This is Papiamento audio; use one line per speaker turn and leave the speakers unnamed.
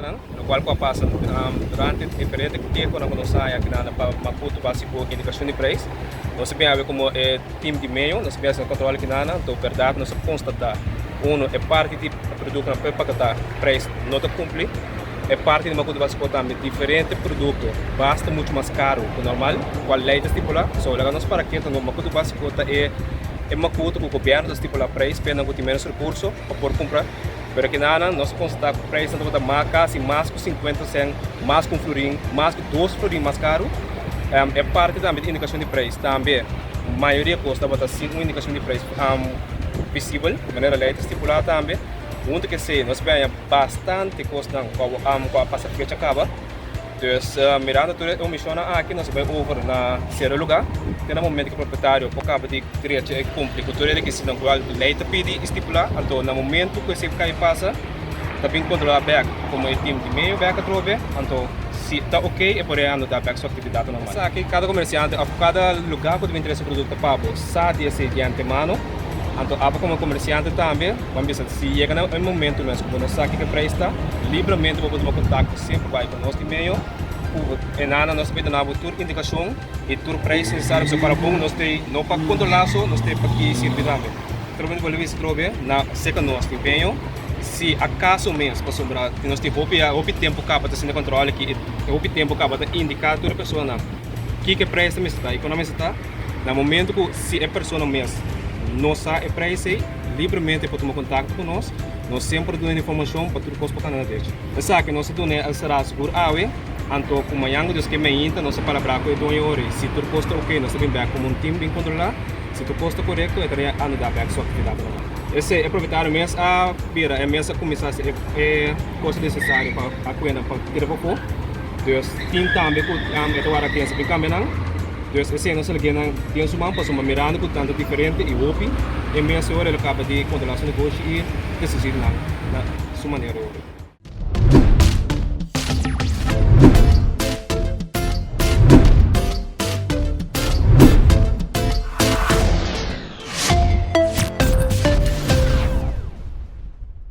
Lokual ku a pasa durante diferente kehonan ku nos haña akinan pa Maputo básiko indikashon di preis. Nos a bin awe komo e tim di medio, nos a bin hasi nos kontrol akinan, anto bèrdat nos a konstatá uno e parti di produktonan ku e paketá preis no ta kumpli, e parti di Maputo básiko tambe diferente produkto basta muchu mas karu ku normal kual lei ta stipulá. So laga nos para ketu Maputo básiko ta e makuto ku gobièrnu ta stipulá preis p'e ku tin ménos rekurso pa por kumpra. Pero kinanan nos a constata cu prijsnan tabata mas casi mas cu 50 cent, mas cu un florin, mas cu dos florin mas caro. E parti tambe di indicacion di prijs tambe mayoria cos tabata sin un indicacion di prijs visibel, manera ley ta stipula tambe. Hunto cu esey nos a haña bastante cosnan cu a pasa fecha caba. Dus mirando tur e omisionnan aki nos a bai over na sero luga te na momento ku e propietario por kaba di drecha e kumpli ku tur e rekisitonan ku lei ta pidi i stipulá. Anto na momento ku esei kai pasa ta bin kontrolá bèk komo e tim di medio bèk atrobe. Anto si ta ok e por reanudá bèk su aktividatnan normal. Esaki kada komersiante òf kada luga ku ta bin trese produkto pa bo sa di esei di antemano. Anto abo komo komersiante tambe bo a bisa si yega na e momento mes ku bo no sa kiko e preis ta, libramente bo por tuma kontakto semper bai ku nos di medio ku e nana nos ta por duna bo tur indikashon i tur preis nesesario pasobra para bon nos ta no pa kontrolá so nos ta pa ki sirbi tambe. Trobe bo lo bisa trobe na seka nos di medio si akaso mes pasobra nos tin hopi hopi tempu kaba ta haciendo kontrol aki i hopi tempu kaba ta indiká tur e personanan kiko e preis ta mester ta i kon a mester ta. Na momento ku si e persona mes no sa e prijs ei, libremente por tuma kontakto ku nos. Nos semper duna informashon pa tur kos por kanda na derecho. Esaki nos a duna e será sigur awe, anto ku mañan ku Dios ke meinta nos a palabrá ku e doño ora ei. Si tur kos ta oke nos ta bin bèk komo un tim bin kontrolá. Si tur kos ta korekto e ta reanudá bèk su aktividat normal. Esei e propietario mes a bira, e mes a kuminsá hasi e kos nesesario pa a kuenda pa tira pafó. Dus tin tambe ku e ta wara pensa bin kambia nan. Dus esei nos algennan den su man pasobra mirando ku tantu diferente i hopi, e mes ora el a kaba di kontrolá su negoshi i desisí nan na su manera ora.